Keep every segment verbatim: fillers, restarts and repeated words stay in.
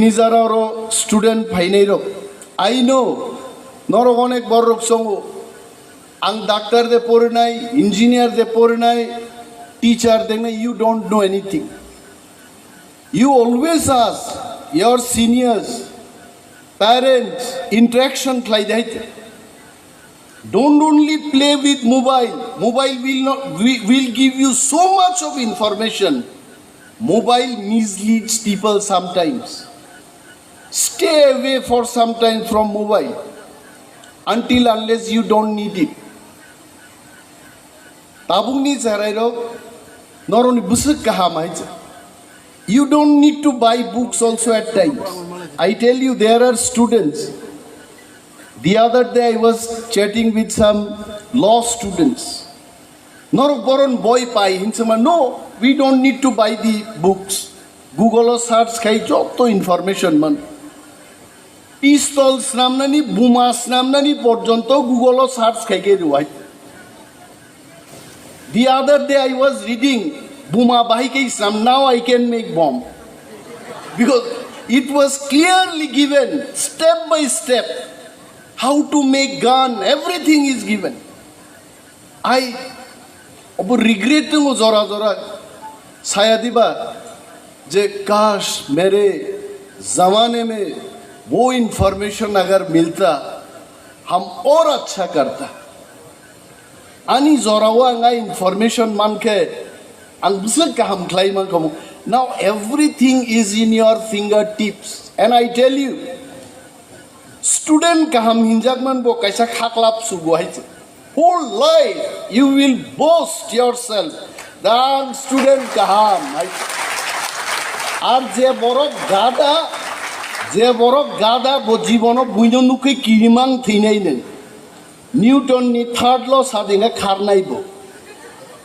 Nijara oro student phainai rok. I know, norok onek borok chongo. Ang doctor de porinai, engineer de porinai, teacher de nai, you don't know anything. You always ask your seniors, parents, interaction khlai de hai. Don't only play with mobile. Mobile will not, wi- will give you so much of information. Mobile misleads people sometimes. Stay away for some time from mobile until unless you don't need it. Tabukni charairok norokni bwswk kaham hai. You don't need to buy books also at times. I tell you, there are students. The other day I was chatting with some law students. Norok boron boi pai hinsema. No, we don't need to buy the books. Google o search khai joto information man. Pistol snamnani, buma snamnani porjonto Google o search khai ke ruai. The other day I was reading, buma bahai ke snam, now I can make bomb. Because it was clearly given step by step how to make gun, everything is given. I obo regret tongo jora jora saya diba je kash mere zamane mein wo information agar milta, hum aur achha karta. Ani jorao ang a information mankhe ang bwswk kaham khlai mankha. Now everything is in your fingertips, and I tell you, student kaham hinjak man bo kaisa khaklap sugo hai. Whole life you will boast yourself, ang student kaham hai. Ar je borok gada, je borok gada bo jibono buino nukhe kirimang thwinai nung. Newton ni third law sadinga kharnai bo.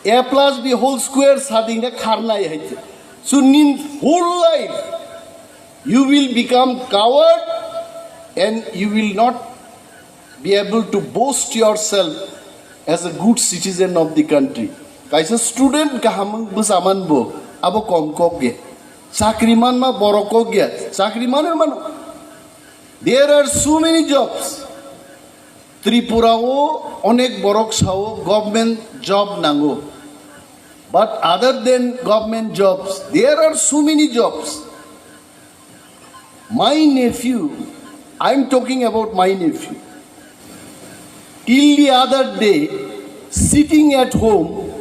A plus B whole square sadinga kharnai hai. So nin whole life you will become coward and you will not be able to boast yourself as a good citizen of the country. Kaisa student kaham bwsaman bo abo kom kok ge. Chakri manma borok kok ge. Chakri mane mano. There are so many jobs. Tripura o onek borok sao government job nango. But other than government jobs, there are so many jobs. My nephew, I'm talking about my nephew. Till the other day, sitting at home,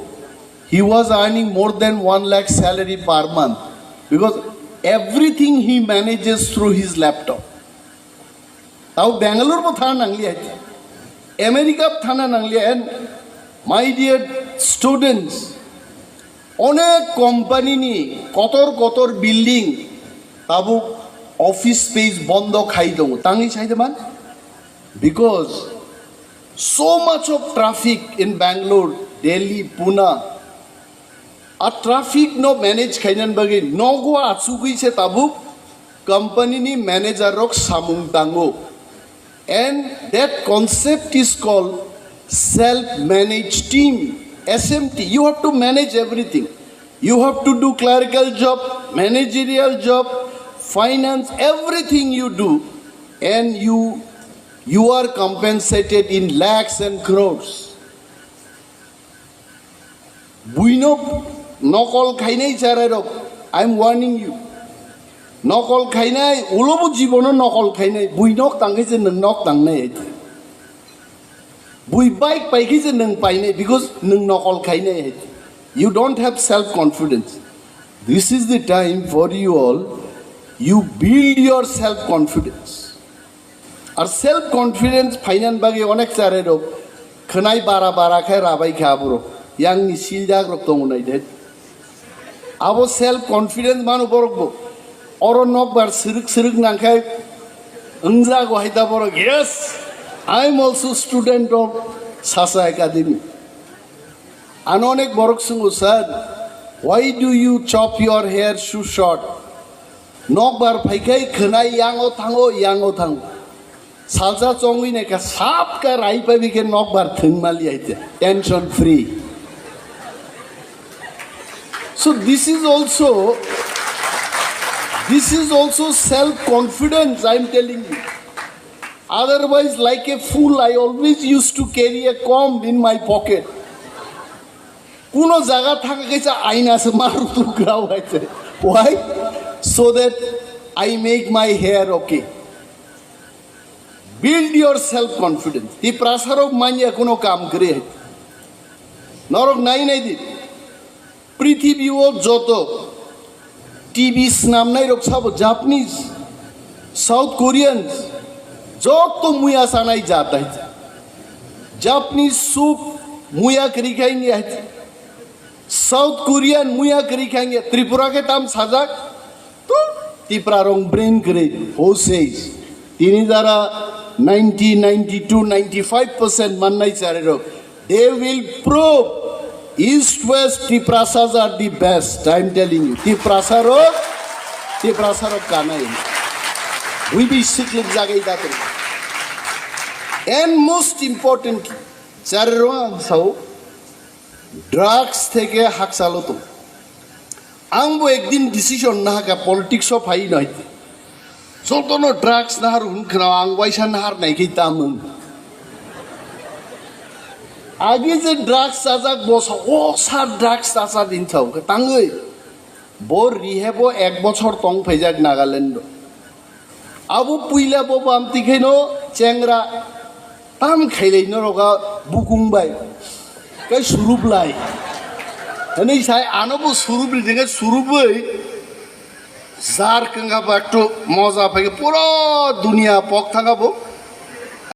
he was earning more than one lakh salary per month because everything he manages through his laptop. Tao Bangalore bo thana nanglia, America bo thana nanglia, and my dear students, onek company ni kotor kotor building tabuk office space bondo khai tongo. Tangwi sai de man? Because so much of traffic in Bangalore, Delhi, Pune. A traffic no manage khainan bagwi nogo achugwi se tabuk company ni manager rok samung tango. And that concept is called self-managed team, S M T. You have to manage everything. You have to do clerical job, managerial job, finance, everything you do, and you you are compensated in lakhs and crores. Buino nokol khainai charairok, I am warning you. Nokol khainai, ulobo jibono nokol khainai, bui nok tangkhe je nwng nok tangnai hai. Bui bike paikhe je nwng painai, because nwng nokol khainai hai. You don't have self confidence. This is the time for you all, you build your self confidence. Ar self confidence phainan bagwi onek charairok khwnai bara bara khe rabai kha aborok. Yang ni siljak rok tongo nai de. Abo self confidence mano borok bo. Oro nokbar sirwk sirwk nangkhe wngjago hai da borok. Yes, I am also student of Sasa Academy. Ano onek borok swngo, "Sir, why do you chop your hair so short?" Nokbar phaikhai khwnai yango thango, yango thango. Salsa chongwi naikha sap ka rai pabi khe nokbar thwng mali aite. Tension free. So this is also This is also self confidence, I am telling you. Otherwise, like a fool, I always used to carry a comb in my pocket. Kuno jaga thaka kaisa aina se maru tu grau hai se. Why? So that I make my hair okay. Build your self confidence. Tiprasa rok manya kuno kam kre. Norok nai nai di. Prithibi o joto T V snamnai rok sabo Japanese, South Koreans, joto muya sanai jat hai. Japanese soup muya kri khai ni hai. South Korean muya kri khai ni Tripura ke tam sajak. Tu Tipra rong brain kri. Who says? Tini dara ninety, ninety-two, ninety-five percent mannai chari rok. They will prove East West Tiprasas are the best. I am telling you. Tiprasa rok, Tiprasa rok kanai. We be siklik jagai datung. And most importantly, chari rong ang sao, drugs theke haksalo tong. Ang bo ekdin decision nahaka politics o phai noi. Jotono drugs nahar hun khna ang waisa nahar nai khe tamung. Agi je drugs chajak bosa o sa drugs chacha din thau khe tangwi. Bo rehab o ek bochor tong phaijak Nagaland o. Abo puila bo bam tikhaino chengra tam khailai norok a bukung bai. Kai surup lai. Hwnwi sai ano bo surup ri jengkhe surubwi jar kengkha ba ektu moja phai pura dunia pok thanga bo.